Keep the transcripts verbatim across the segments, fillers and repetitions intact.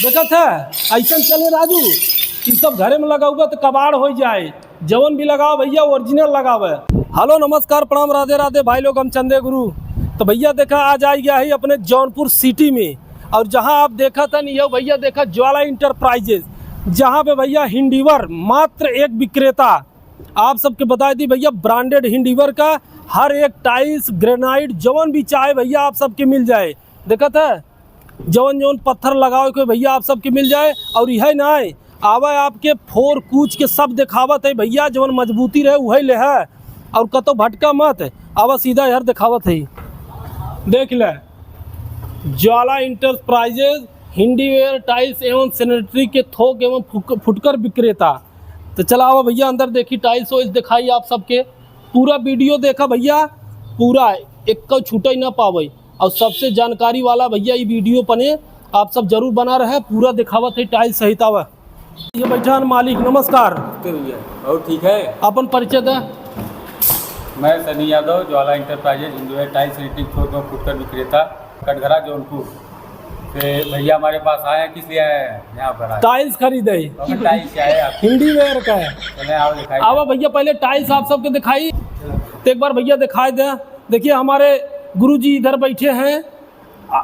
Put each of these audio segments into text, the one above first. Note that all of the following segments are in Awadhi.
देखत है, अइसन चले राजू, ई सब घरे में लगउबा त कबाड़ होइ जाए। जवन भी लगाओ भइया, original लगावे। Hello, नमस्कार, प्रणाम, राधे राधे भाई लोग, हम चंदे गुरु। तो भइया देखा, आज आइ गया है अपने जौनपुर city में, और जहाँ आप देखत हन, ये भइया देखा ज्वाला Enterprises, जहाँ पे भइया Hindover मात्र एक विक्रेता। आप सबके बताइ दी भइया, branded Hindover का हर एक tiles, granite, जवन भी चाहे भइया, आप सबके मिल जाए। देखत है, जवन जवन पत्थर लगावे के भइया, आप सबके मिल जाए। और यह ना है, आवा आपके फोर कूच के सब देखावत है भइया, जवन मजबूती रहे उहइ लेहा, और कतौ भटका मत। आवा सीधा इधर देखावत है, देख ले, ज्वाला Enterprises Hindover tiles एवं sanitary के थोक एवं फुक-, फुटकर विक्रेता। तो चला आवा भइया अंदर देखी, tiles वाइल्स देखाई आप सबके। पूरा video देखा भइया, पूरा एक्को छूटइ ना पावइ। और सबसे जानकारी वाला भइया ई video पने आप सब जरूर बना रहे, पूरा देखावत है tiles सहित। आवा, ये बैठा है मालिक, नमस्कार। नमस्ते भइया, और ठीक है? अपन परिचय दे। मैं सनी यादव, ज्वाला Enterprises Hindover tiles sanitary थोक एवं फुटकर विक्रेता, कटघरा जौनपुर से। भइया हमारे पास आए हैं, किस लिए आए हैं यहाँ पर आज? Tiles खरीदे। तो हमें tiles चाहिए आप। Hindover का है। चले आओ दिखाई। आवा भइया, पहले tiles आप सबके दिखाई, तो एक बार भइया दिखाई दे। देखिए, हमारे गुरुजी इधर बैठे हैं। आ,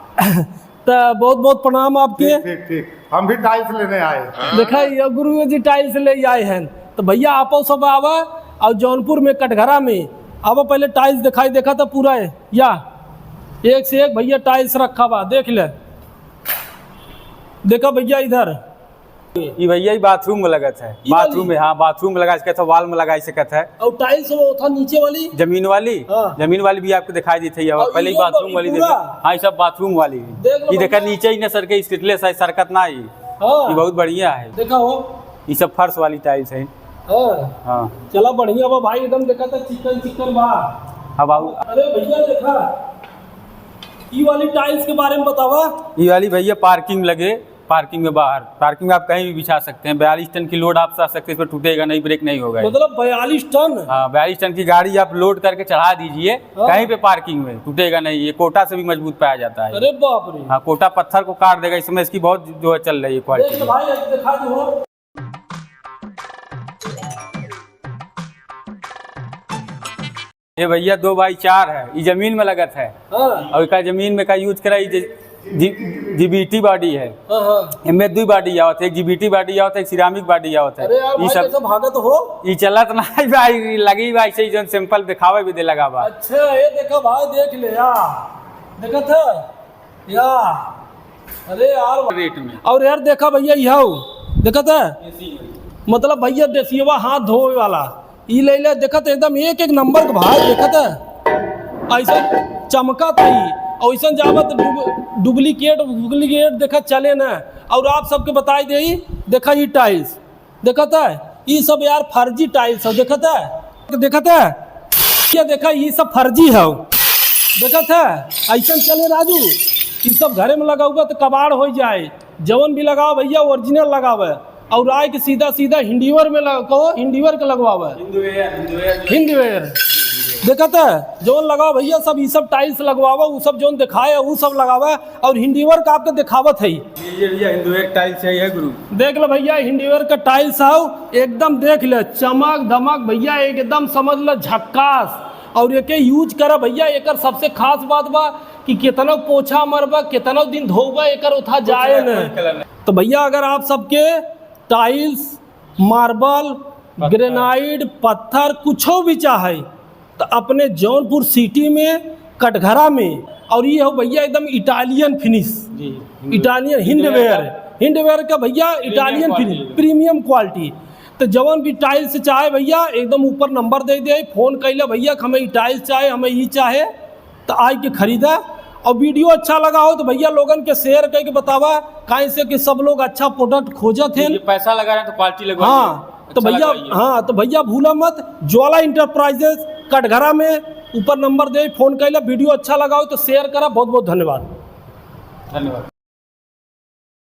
तो बहुत बहुत प्रणाम आपके। ठीक, ठीक, ठीक। हम भी tiles लेने आए। देखा, ये गुरुजी tiles ले आए हैं। तो भइया, आपो सब आवा, और जौनपुर में, कटघरा में आवा, पहले tiles दिखाई, देखा तो पूरा है या, एक से एक भइया tiles रखा बा, देख ले। देखा भइया इधर। ई भइया, ई bathroom में लगत है। ई वाली? Bathroom में, हाँ, bathroom में लगा सकत है, wall में लगा सकत है। और tiles वो था नीचे वाली? जमीन वाली? हाँ। जमीन वाली भी आपको दिखाई देत है, और पहले ही ये bathroom वाली पूरा? देखा। हाँ, ई सब bathroom वाली है। देख लो ई देखा भइया। नीचे ही ना सरके, steel है, सरकत ना ही। हाँ। ई बहुत बढ़िया है। देखा हो। ई सब फर्श वाली tiles है। हाँ। हाँ। चला बढ़िया बा भाई, एकदम देखा था चिकन चिकन बा। अब आऊ। अरे भइया देखा, ई वाली tiles के बारे में बतावा। ई वाली भइया parking लगे, parking में बाहर, parking में आप कहीं भी बिछा सकते हैं। बयालीस टन की load आप सह सकते हैं, इसमें टूटेगा नहीं, break नहीं होगा ये। मतलब बयालीस टन? हाँ, बयालीस टन की गाड़ी आप load करके चढ़ा दीजिए हाँ। कहीं पे parking में, टूटेगा नहीं। ये कोटा से भी मजबूत पाया जाता है। अरे बाप रे। हाँ, कोटा पत्थर को काट देगा, इसमें इसकी बहुत जो है चल रही है देख quality। ले भाई, ऐसे दिखा दो। ये भइया दो बाई चार है, ई जमीन में लगत है। हाँ। और एका जमीन में का use करा, ई जे-, जी-, GBT body है। हाँ, हाँ। एमे दुई body आवत है, एक GBT body आवत है, एक ceramic body आवत है। अरे यार, ई भाई, सब कैसे भागत हो? ई चलत ना है भाई, लगी भाई, सही जौन sample दिखावे भी दे लगा बा। अच्छा, ये देखा भाई, देख ले यार, देखत है? या, अरे यार, rate में। और यार देखा भइया, इहउ देखत है? देसी है। मतलब भइया देसियवा हाथ धोवे वाला, ई ले ले, देखत है एकदम एक एक नंबर के भाई, देखत है? ऐसा चमकत है, और ऐसा जावत डुब-, duplicate, duplicate देखत चले ना। और आप सबके बताई देई, देखा ई tiles, देखत है, ई सब यार फर्जी tiles है, देखत है, देखत है, ये देखा, ई सब फर्जी है, देखत है, अइसन चले राजू, ई सब घरे में लगउबा त कबाड़ होइ जाए, जवन भी लगाओ भइया original लगावे, और आए के सीधा सीधा Hindover में लग-, कहो Hindover के लगवावे, Hindover, Hindover। Hindover, देखत है, जवन लगाओ भइया सब, ई सब tiles लगवावे, उ सब जवन देखाए, उ सब लगावे, और Hindover का आपके देखावत है। ये, ये भइया Hindover tiles है, ये गुरु। देख लो भइया, Hindover का tiles आओ, एकदम देख ले, चमक धमक भइया, एकदम समझ लो झक्कास। और एके use करा भइया, एकर सबसे खास बात बा कि केतनो पोछा मरबा, केतनो दिन धोबा, एकर उठा कुछ जाए ना, न। कोई color नहीं। तो भइया, अगर आप सबके tiles, marble, पत्थर। Granite, पत्थर, कुछो भी चाहे, त अपने जौनपुर city में, कटघरा में, और ई हो भइया एकदम Italian finish, जी, Hindover। Italian Hindover Hindover का, Hindover का भइया premium Italian quality finish, एकदम। Premium quality। त जवन भी tiles चाहे भइया, एकदम ऊपर नंबर दे दे, phone कइला भइया कि हमें ई tiles चाहे, हमें ई चाहे, त आइ के खरीदा। और video अच्छा लगा हो त भइया लोगन के share कइके बतावा, काहे से कि सब लोग अच्छा product खोजत हैं। ये पैसा लगा रहे हैं तो quality लगवाइए। हाँ, तो अच्छा भइया, लगवाइए। हाँ, तो भइया भूला मत, ज्वाला Enterprises कटघरा में, ऊपर नंबर दे, phone कइला। Video अच्छा लगा हो तो share करा। बहुत बहुत धन्यवाद। धन्यवाद।